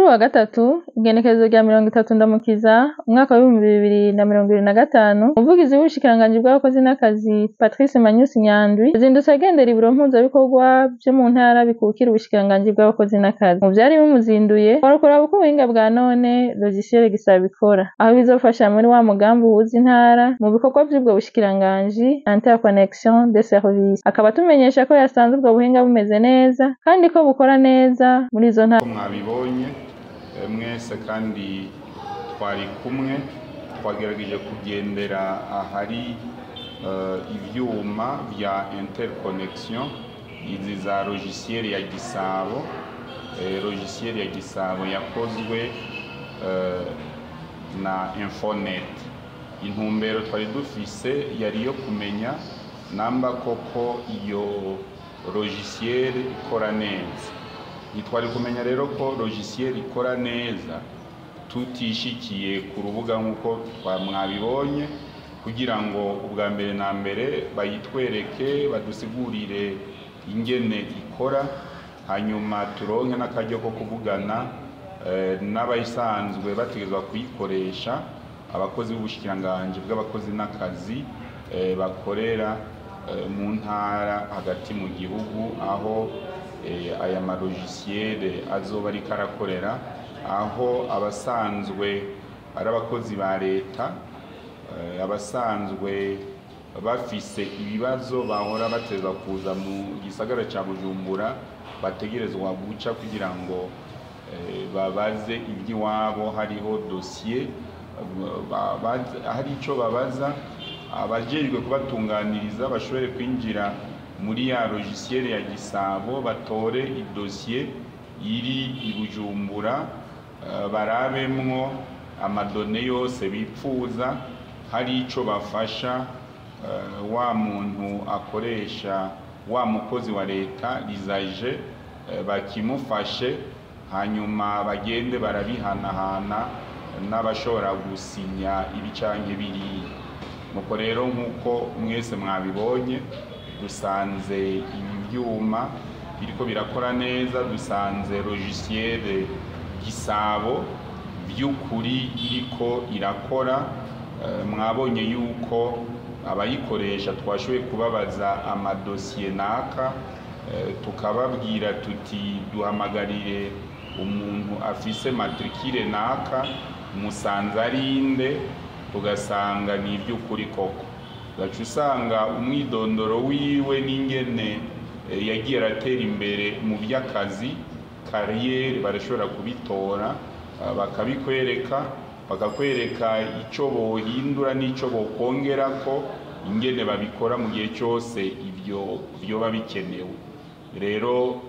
Kuri uwa gatatu, igenekerezo rya 30 Ndamukiza, umwaka wa 2025, umuvugizi w'ubushikiranganji bw'abakozi n'akazi Patrice Manyusi Nyandwi yazindutse agendera ibiro mpuzabikorwa vyo mu ntara bikukira ubushikiranganji bw'abakozi n'akazi. Mu vyari bimuzinduye kwari ukuraba uko ubuhinga bwa none logiciel Gisabo ikora, aho bizofasha muri wa mugambi uhuza intara mu bikorwa vy'ubwo bushikiranganji, interconnexion des services. Akaba atumenyesha ko yasanze ubwo buhinga bumeze neza kandi ko bukora neza muri izo ntara. Mwabibonye mwese kandi twari kumwe, twagerageje kugendera ahari ivyuma vya interconnexion, izi za logiciel ya Gisabo. Logiciel ya Gisabo yakozwe na Infonet. Intumbero twari dufise yari iyo kumenya namba koko iyo logiciel ikora neza. Ntitwari kumenya rero ko logiciel ikora neza tutishikiye ku rubuga nk'uko mwabibonye, kugira ngo ubwa mbere na mbere bayitwereke, badusigurire ingene ikora, hanyuma turonke n'akaryo ko kuvugana n'abayisanzwe bategerezwa kuyikoresha, abakozi b'ubushikiranganji bw'abakozi n'akazi bakorera mu ntara hagati mu gihugu, aho aya malogiciel azoba ariko arakorera, aho abasanzwe ari abakozi ba leta, abasanzwe bafise ibibazo bahora bateza kuza mu gisagara ca Bujumbura bategerezwa guca kugira ngo babaze iby'iwabo, hariho dosiye, hari ico babaza, abajejwe kubatunganiriza bashobore kwinjira muri ya logiciel ya Gisabo, batore idosiye iri i Bujumbura, barabemwo amadone yose bipfuza, hari ico bafasha wa muntu akoresha, wa mukozi wa leta rizaje, bakimufashe, hanyuma bagende barabihanahana n'abashobora gusinya ibi canke biriya. Nuko rero, nk'uko mwese mwabibonye, dusanze ibi byuma biriko birakora neza, dusanze logiciel Gisabo by'ukuri iriko irakora. Mwabonye yuko abayikoresha twashoboye kubabaza amadosiye naka, tukababwira tuti: "Duhamagarire umuntu afise matricule naka, musanze arinde?" Tugasanga ni iby'ukuri koko, ugaca usanga umwidondoro wiwe n'ingene yagiye aratera imbere mu by'akazi, carrière, barashobora kubitora, bakabikwereka, bakakwereka icyo bohindura n'icyo bokongerako, ingene babikora mu gihe cyose ibyo byoba bikenewe. Rero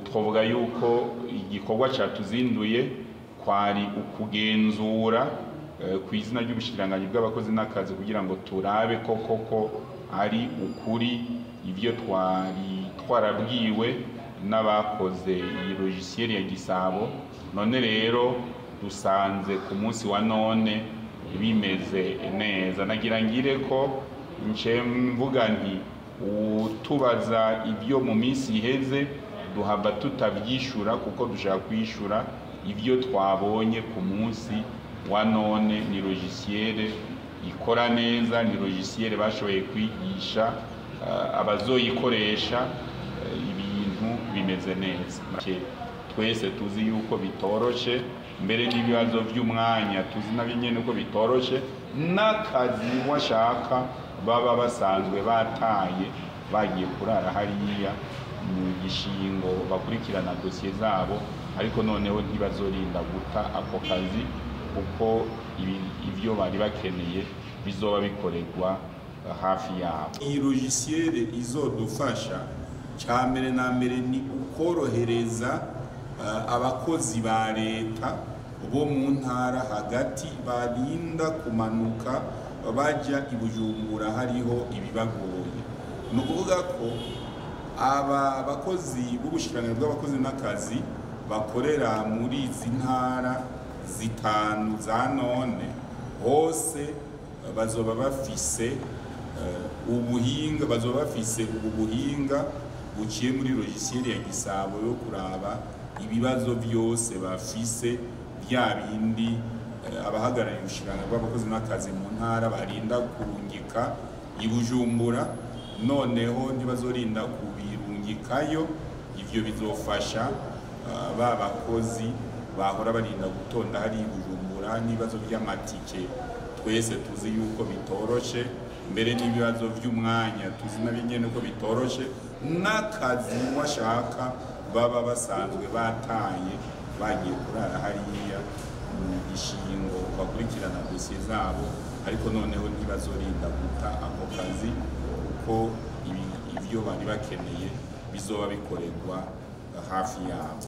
twavuga yuko igikorwa cyatuzinduye kwari ukugenzura ku izina ry'ubushikiranganji bw'abakozi n'akazi, kugira ngo turabe ko koko ari ukuri ibyo twari twarabwiwe n'abakoze iyi logiciel ya Gisabo. None rero dusanze ku munsi wa none bimeze neza. Nagira ngire ko nce mvuga nti utubaza ibyo mu minsi iheze duhava tutabyishura, kuko dushaka kwishura ibyo twabonye ku munsi wa none. Ni logiciel ikora neza, ni logiciel bashoboye kwigisha abazoyikoresha, ibintu bimeze neza. Twese tuzi yuko bitoroshe, mbere n'ibibazo by'umwanya tuzi nabyo nyene uko bitoroshe, n'akazi washaka baba basanzwe bataye bagiye kurara hariya mu gishingo bakurikirana dosiye zabo, ariko noneho ntibazorinda guta ako kazi, kuko ibyo bari bakeneye bizoba bikorerwa hafi yabo. Iyi logiciel izodufasha cya mbere na mbere ni ukorohereza abakozi ba leta bo mu ntara hagati barinda kumanuka bajya i Bujumbura hariho ibibagoye. Ni ukuvuga ko aba bakozi b'ubushikiranganji bw'abakozi n'akazi bakorera muri izi ntara zitanu za none hose bazoba bafise ubuhinga, bazoba bafise ubu buhinga buciye muri logiciel ya Gisabo yo kuraba Ibibazo byose bafise, bya bindi abahagarariye ubushikiranganji bw'abakozi n'akazi mu ntara barinda kurungika i Bujumbura, noneho ntibazorinda kubirungikayo. Ivyo bizofasha ba bakozi bahora barinda gutonda hari i Bujumbura n'ibibazo by'amatike twese tuzi yuko bitoroshe, mbere n'ibibazo by'umwanya tuzi nabyo nyene ko bitoroshe, n'akazi washaka baba basanzwe bataye bagiye kurara hariya mu gishingo bakurikirana dosiye zabo, ariko noneho ntibazorinda guta ako kazi kuko ibyo bari bakeneye bizoba bikorerwa hafi yabo.